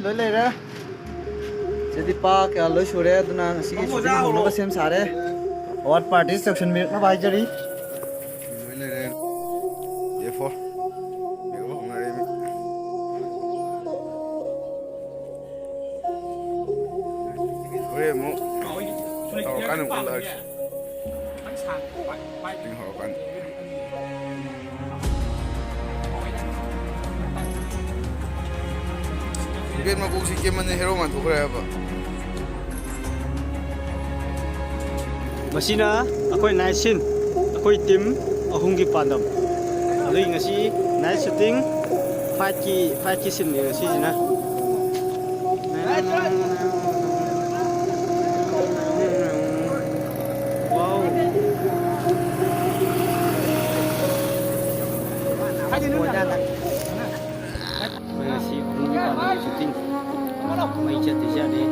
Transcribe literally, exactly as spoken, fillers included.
ꯂꯣꯏ ꯂꯩꯔꯦ꯫ ꯁꯤꯗꯤ ꯄꯥ ꯀꯌꯥ ꯂꯣꯏ ꯁꯨꯔꯦ꯫ ꯑꯗꯨꯅ ꯉꯁꯤꯒꯤ ꯁꯨꯇꯤ ꯍꯧꯅꯕ ꯁꯦꯝ ꯁꯥꯔꯦ꯫ ꯑꯋꯥꯠꯄ ꯑꯥꯔꯇꯤꯁ ꯇꯧꯁꯟꯕꯤꯔꯛꯅꯕ ꯍꯥꯏꯖꯔꯤ꯫ ꯂꯣꯏ ꯂꯩꯔꯦ꯫ ꯑꯦ ꯐꯣꯔ꯫ ꯃꯦꯀꯞ ꯍꯧꯅꯔꯦ ꯃꯤ꯫ ꯍꯣꯔꯦꯟ ꯑꯃꯨꯛ ꯇꯧꯔꯀꯥꯟꯗ ꯑꯃꯨꯛ ꯎꯠꯂꯛꯑꯒꯦ꯫ ꯁꯨꯇꯤꯡ ꯍꯧꯔꯀꯥꯟꯗ꯫ ꯏꯚꯦꯟ ꯃꯀꯣꯛꯁꯤ ꯀꯦꯃꯟꯅ ꯍꯦꯔꯣ ꯃꯥꯟꯊꯣꯛꯈ꯭ꯔꯦ ꯍꯥꯏꯕ꯫ ꯃꯁꯤꯅ ꯑꯩꯈꯣꯏ ꯅꯥꯏꯠ ꯁꯤꯟ, ꯑꯩꯈꯣꯏ ꯇꯤꯝ ꯑꯍꯨꯝꯒꯤ ꯄꯥꯟꯗꯝ꯫ ꯑꯗꯨꯒꯤ ꯉꯁꯤ ꯅꯥꯏꯠ ꯁꯨꯇꯤꯡ, ꯐꯥꯏꯠꯀꯤ, ꯐꯥꯏꯠꯀꯤ ꯁꯤꯟꯅꯤ ꯉꯁꯤꯁꯤꯅ꯫ ꯋꯥꯎ꯫ ꯑꯩꯈꯣꯏ ꯉꯁꯤ ꯑꯍꯨꯝꯒꯤ ꯄꯥꯟꯗꯝ ꯁꯨꯇꯤꯡ꯫ ꯃꯩ ꯆꯠꯇꯣꯏꯖꯥꯠꯅꯤ꯫